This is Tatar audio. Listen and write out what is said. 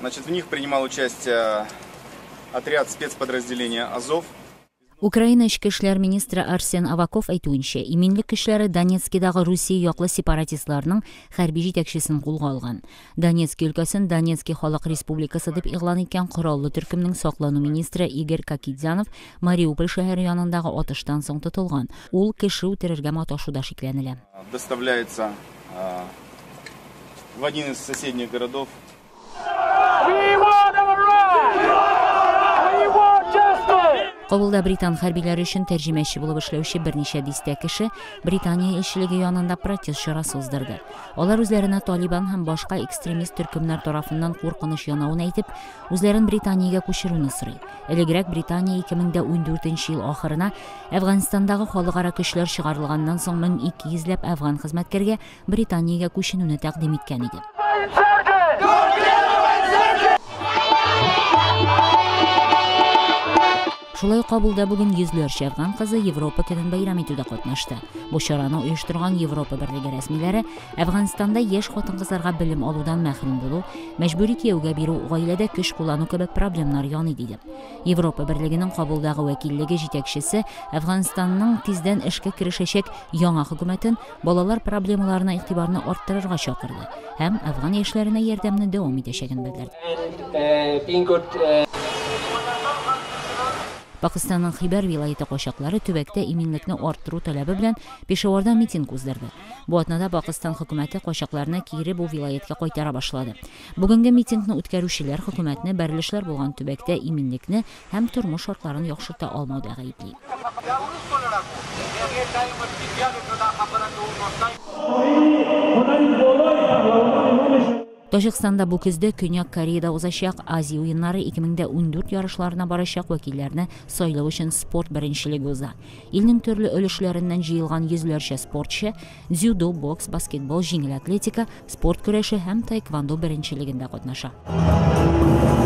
Значит, в них принимал участие отряд спецподразделения «Азов». Украина эчке эшләр министры Арсен Аваков әйтүенчә, иминлек көчләре Донецкидагы Русия яклы сепаратистларның хәрби җитәкчесен кулга алган. Донецки өлкәсен Донецки халык республикасы дип игълан иткән кораллы төркемнең саклану министры Игорь Кокидзянов Мариуполь шәһәре янындагы атыштан соң тотылган. Ул кеше үтерергә маташуда шикләнелә. Доставляется в один из соседних городов. Кабулда британ хәрбиләре өчен тәрҗемәче булып эшләүче берничә дистә кеше Британия илчелеге янында протест чарасы уздырды. Алар үзләренә Талибан һәм башка экстремист төркемнәр тарафыннан куркыныч янавын әйтеп, үзләрен Британиягә күчерүне сорый. Элегрәк Британия 2014 ел ахырына Әфганстандагы халыкара көчләр чыгарылганнан соң 1200 ләп әфган хезмәткәргә Британиягә күченүне тәкъдим иткән иде. Шулай ук Кабулда бүген йөзләрчә әфган кызы Европа көнен бәйрәм итүдә катнашты. Бу чараны оештырган Европа берлеге рәсмиләре Әфганстанда яшь хатын-кызларга белем алудан мәхрүм булу, мәҗбүри кияүгә бирү, гаиләдә көч куллану кебек проблемнар яный диде. Европа берлегенең Кабулдагы вәкиллеге җитәкчесе Әфганстанның тиздән эшкә керешәчәк яңа хөкүмәтен балалар проблемаларына игътибарны арттырырга чакырды һәм әфган яшьләренә ярдәмне дәвам итәчәген белдерде. Пакыстанның Хибәр вилаяте качаклары төбәктә иминлекне арттыру таләбе белән Пешаварда митинг уздырды. Бу атнада Пакыстан хөкүмәте качакларны кире бу вилаяткә кайтара башлады. Бүгенге митингны үткәрүчеләр хөкүмәтне бәрелешләр булган төбәктә иминлекне һәм тормыш шартларын яхшырта алмауда гаепли. Таҗикстанда бу көздә Көньяк Кореяда узачак Азия уеннары 2014 ярышларына барачак вәкилләрне сайлау өчен спорт беренчелеге уза. Илнең төрле өлешләреннән җыелган йөзләрчә спортчы дзюдо, бокс, баскетбол, җиңел атлетика, спорт көрәше һәм таэквондо беренчелегендә катнаша.